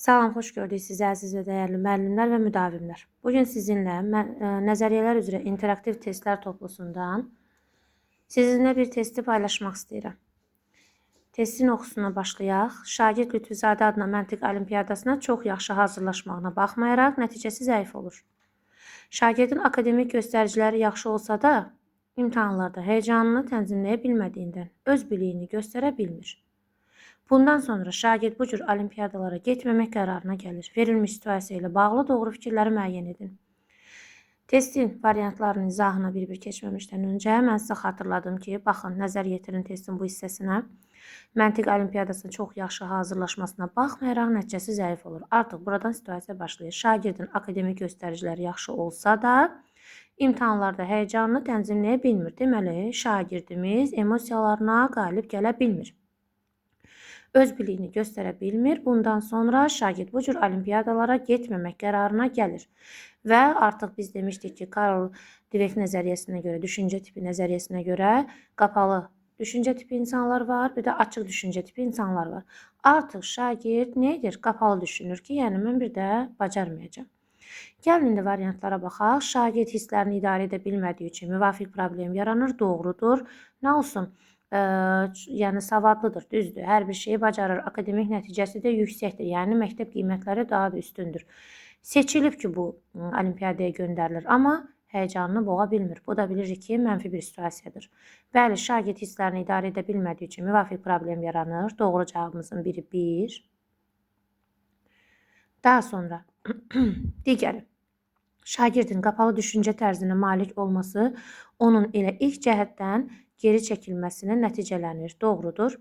Salam, xoş gördük sizi əziz və dəyərli müəllimlər və müdavimlər. Bugün sizinlə nəzəriyyələr üzrə interaktiv testlər toplusundan sizinlə bir testi paylaşmaq istəyirəm. Testin oxusuna başlayaq. Şagird Lütfüzadə adına məntiq olimpiyadasına çox yaxşı hazırlaşmağına baxmayaraq nəticəsi zəif olur. Şagirdin akademik göstəriciləri yaxşı olsa da, imtahanlarda həyəcanını tənzimləyə bilmədiyindən öz biliyini göstərə bilmir. Bundan sonra şagird bu cür olimpiyadalara getməmək qərarına gəlir. Verilmiş situasiya ilə bağlı doğru fikirləri müəyyən edin. Testin variantlarının izahına bir-bir keçməmişdən öncə mən sizə xatırladım ki, baxın, nəzər yetirin testin bu hissəsinə. Məntiq olimpiyadasına çox yaxşı hazırlaşmasına baxmayaraq nəticəsi zəif olur. Artıq buradan situasiya başlayır. Şagirdin akademik göstəriciləri yaxşı olsa da, imtahanlarda həyəcanını tənzimləyə bilmir. Deməli, şagirdimiz emosiyalarına qalib gələ bilmir. Öz biliyini göstərə bilmir. Bundan sonra şagird bu cür olimpiyadalara getməmək qərarına gəlir. Və artıq biz demişdik ki, Carol Dweck nəzəriyyəsinə görə, düşüncə tipi nəzəriyyəsinə görə qapalı düşüncə tipi insanlar var, bir də açıq düşüncə tipi insanlar var. Artıq şagird nə edir? Qapalı düşünür ki, yəni mən bir də bacarmayacağam. Gəlin indi variantlara baxaq. Şagird hisslərini idarə edə bilmədiyi üçün müvafiq problem yaranır. Doğrudur. Nə olsun? Yəni savadlıdır, düzdür. Hər bir şeyi bacarır. Akademik nəticəsi də yüksəkdir. Yəni məktəb qiymətləri daha da üstündür. Seçilib ki, bu olimpiyadaya göndərilir, amma həyəcanını boğa bilmir. Bu da bilirik ki, mənfi bir situasiyadır. Bəli, şagird hisslərini idarə edə bilmədiyi üçün müvafiq problem yaranır. Doğru cavabımızın biri 1. Daha sonra digəri. Şagirdin qapalı düşüncə tərzinə malik olması onun elə ilk cəhətdən geri çəkilməsinə nəticələnir. Doğrudur.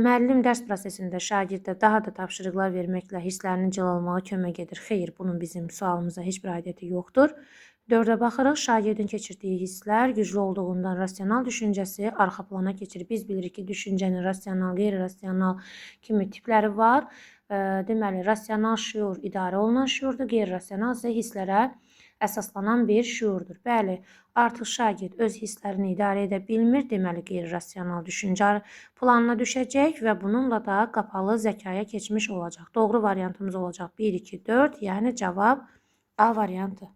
Müəllim dərs prosesində şagirdə daha da tapşırıqlar verməklə hisslərinin cilalamağa kömək edir. Xeyr, bunun bizim sualımıza heç bir aidiyyəti yoxdur. 4-ə baxırıq. Şagirdin keçirdiyi hisslər güclü olduğundan rasional düşüncəsi arxa plana keçir. Biz bilirik ki, düşüncənin rasional, qeyri-rasional kimi tipləri var. Deməli, rasional şüur idarə olunan şüurdur, qeyri-rasional isə hisslərə əsaslanan bir şüurdur. Bəli, artıq şagird öz hisslərini idarə edə bilmir, deməli, qeyri-rasional düşüncə planına düşəcək və bununla da qapalı zəkaya keçmiş olacaq. Doğru variantımız olacaq 1, 2, 4, yəni cavab A variantı.